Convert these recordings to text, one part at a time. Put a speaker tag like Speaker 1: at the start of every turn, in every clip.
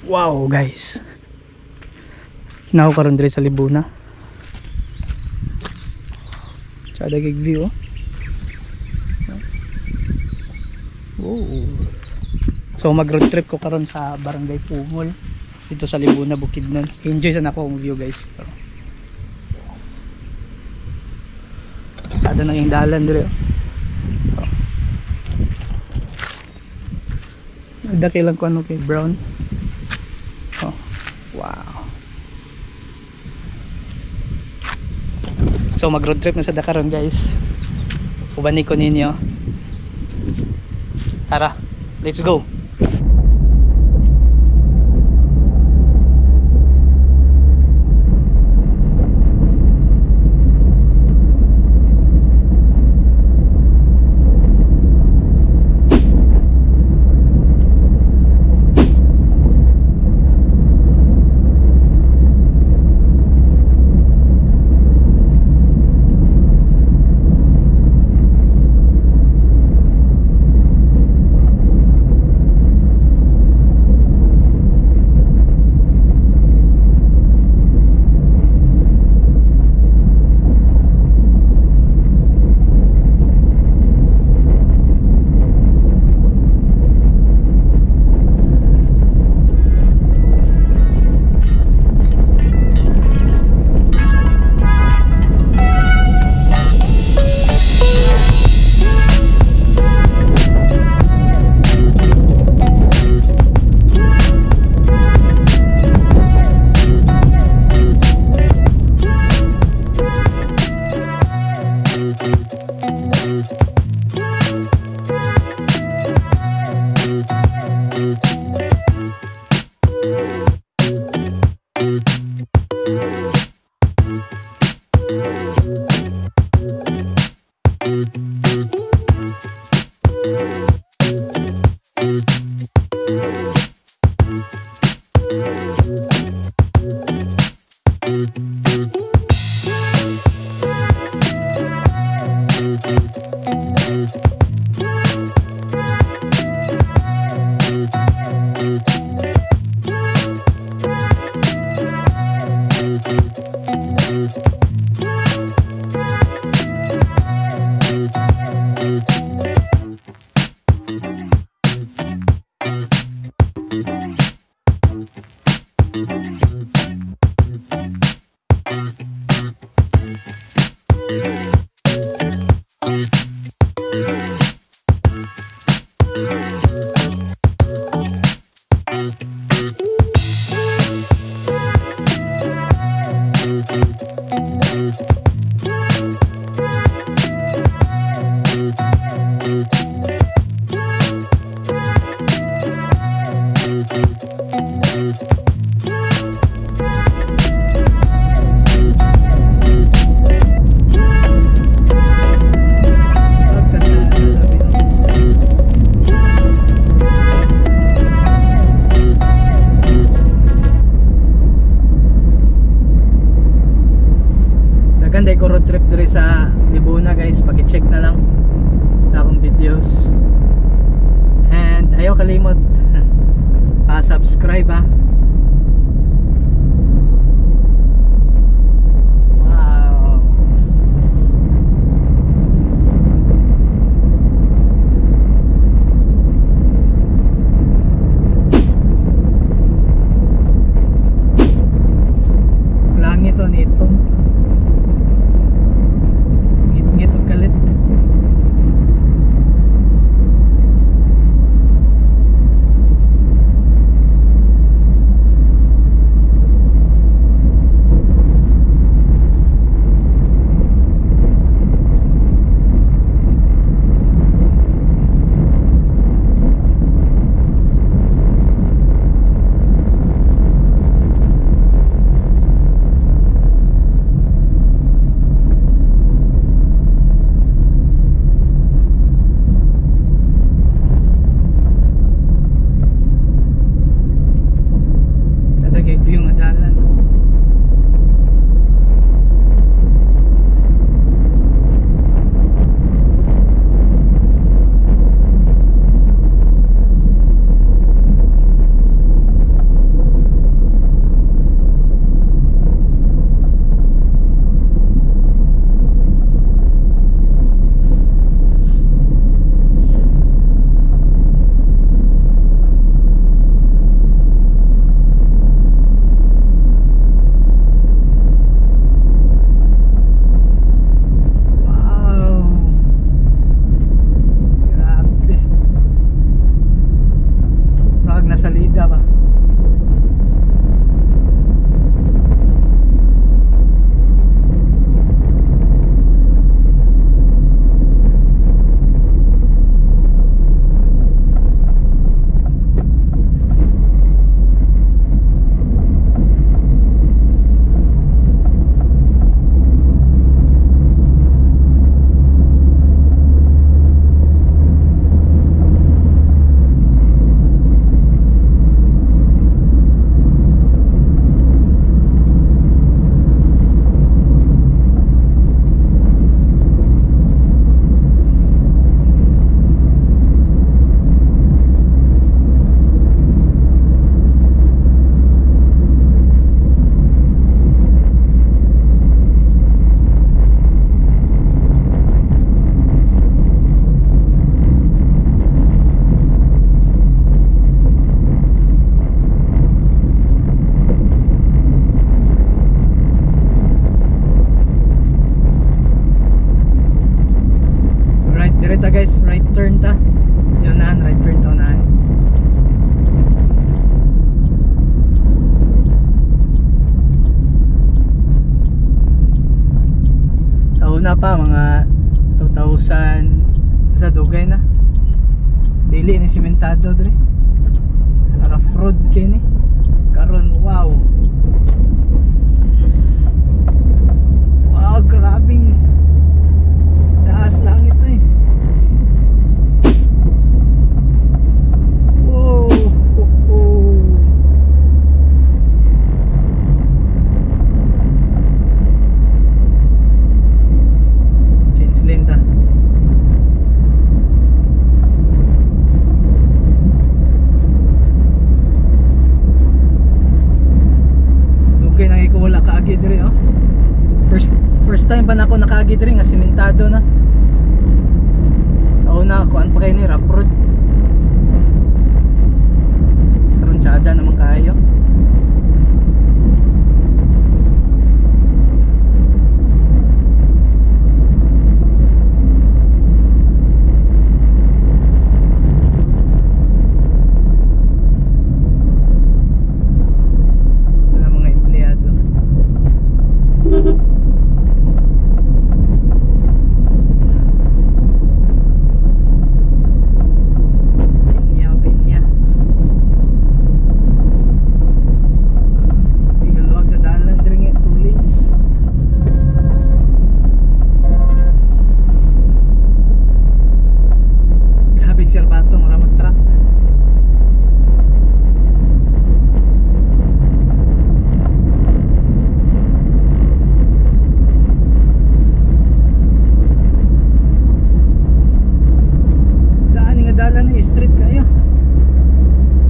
Speaker 1: Wow, guys. Naa ko karon diri sa Libuna. Tsada kay view, oh. Oh. So mag road trip ko karon sa Barangay Pungol dito sa Libuna, Bukidnon. Enjoy sa nako ang view, guys. Tsada nang dalan diri, oh. Daki lang ko ano kay brown. Oh. Wow. So mag road trip na sa Dakaron, guys. Uban ko ninyo. Tara, let's go. Ganda ko road trip diri sa Libuna, guys. Paki-check na lang sa akong videos. And ayaw kalimot subscribe, ha. Wow. Langit to nitong ngit-ngit og kalit. Bida ba. Right, direta guys, right turn ta. Yun naan, right turn ta naan. Sa una pa mga 2000 sa dugay na. Dili ni simentado dre. Rough road kini. Karon wow. Wow, grabing sa taas langit eh. Wow. Oh, oh. Change lane ta. Dugay na ko wala kaagi diri oh. First time pa na ako nakaagi diri nga simentado na. Sa una kuan pa kay ni rough road. Karon tsada naman kaayo. Wala mga empleyado. Pinya, pinya. Igaluwag sa dalan diri nga 2 lanes. Grabe sir batong mura mag truck. Daan nga dalan ni street kayo.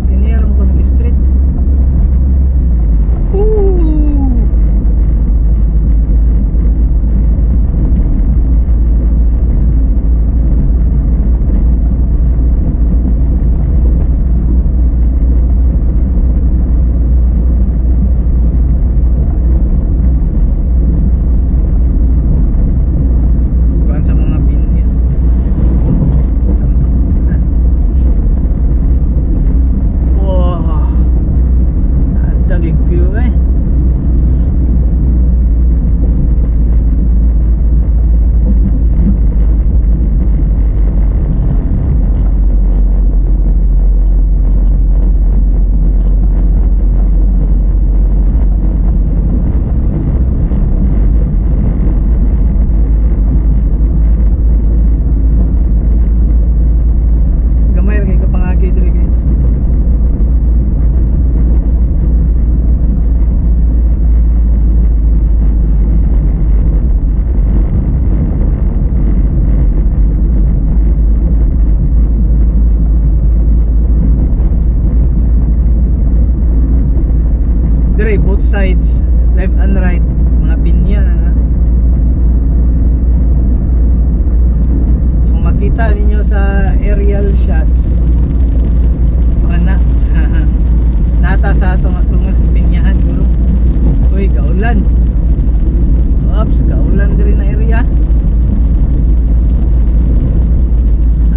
Speaker 1: Pinero mo ko street. Ooh. Kuan sa mga pinya. Saan to? Ah. Wow. Dagig view eh. Gamay ra kay kapangagi diri guys. Dire both sides, left and right, mga pinya na na. So makita ninyo sa aerial shots mga na nata sa atong atong pinyahan guro. Uy, gaulan. Oops, gaulan diri na area.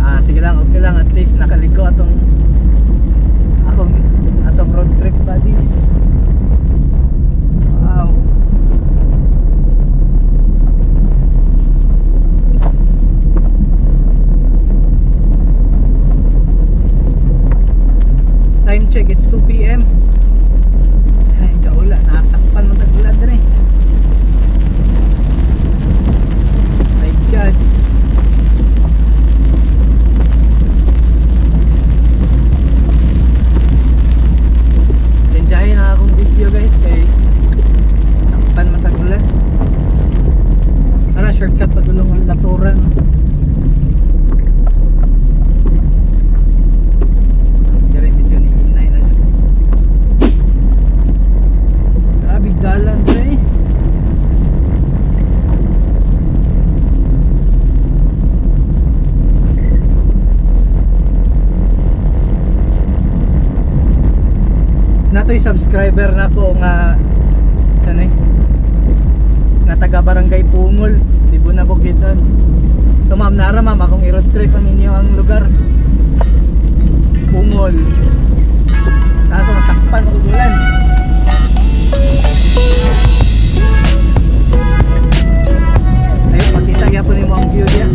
Speaker 1: Ah, sige lang, okay lang, at least nakaligo atong akong p.m. Ay, gaula, nasakpan man tag-ulan diri. My God. Sensyahin na akong video, guys, kay sakpan man tag-ulan. Ara shortcut padulong Natoran. Dire medyo nihinay na siya. Grabe dalan pre. Natoy subscriber nako nga sanay nga taga Barangay Pungol, Libuna, Bukidnon. So ma'am, nara ma'am akong i-road trip ang inyo ang lugar. Pungol. Kaso masakpan magugulan. Ayun, pakita gyapon nimo ang view diya.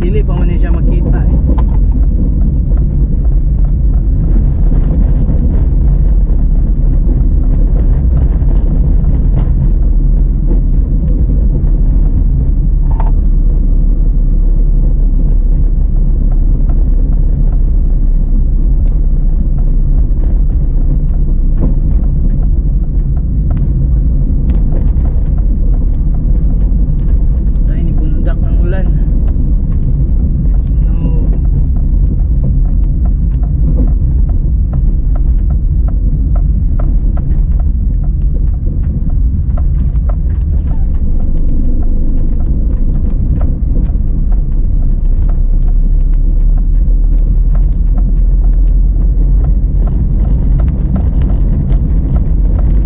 Speaker 1: Dili pa man siya makita eh. Tayo ni bundak ng ulan. No.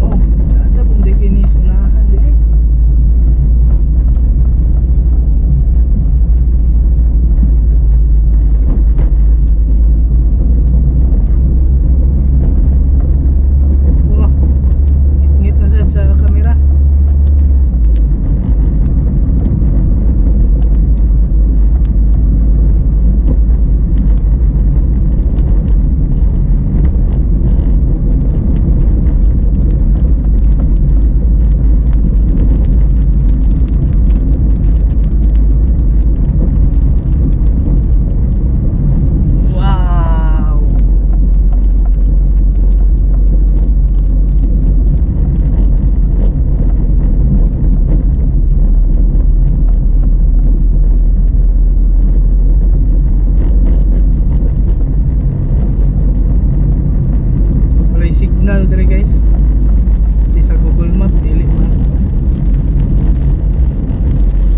Speaker 1: Oh, yata kung di kinisunahan di ay. Wah, ngit-ngit na sad sa kamera. Wow! Walay signal diri, guys. Di sa Google Map dili man.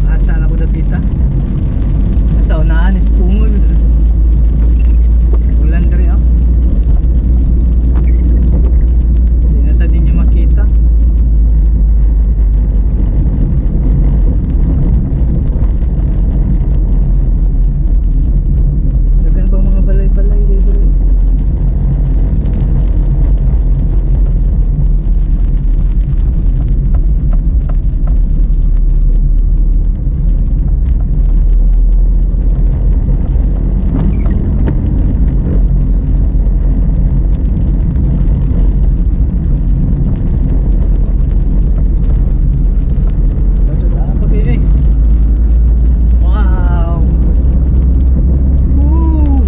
Speaker 1: Asa na ko dapita? Sa unahan is Pungol. Ulan diri oh. Di na sa ninyo makita. Daghan pa mga balay-balay dito rin. Ito pa kayo eh. Wow! Woo!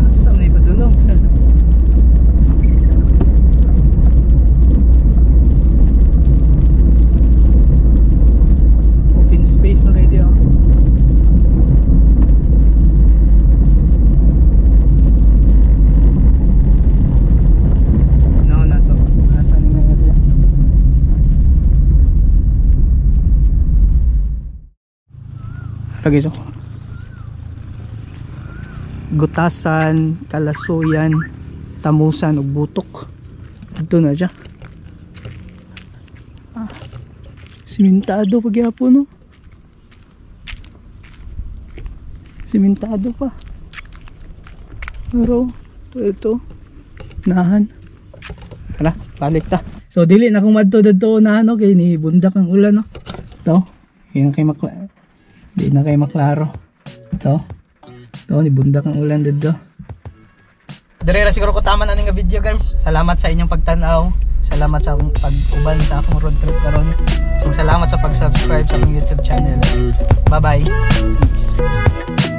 Speaker 1: Asa man ipadulong? Open space na kayo di oh. No, na to. Asa ni nga area? Lagi so. Gutasan, Kalasuyan, Tamusan ug Butok. Dito na siya. Ah, simentado pa gyapon no. Simentado pa. Pero ito, ito. Nahan. Tara, balik ta. So dili na kung madto dadto nahan, okay ni bundak ang ulan no. Ito, di na kay makla di na kay maklaro. Ito. Ito ni bundak ang ulan didto. Dire ra siguro ko tama na ning nga video, guys. Salamat sa inyong pagtan-aw. Salamat sa akong pag-uban sa akong road trip karon. Ug salamat sa pag-subscribe sa akong YouTube channel. Bye-bye. Peace.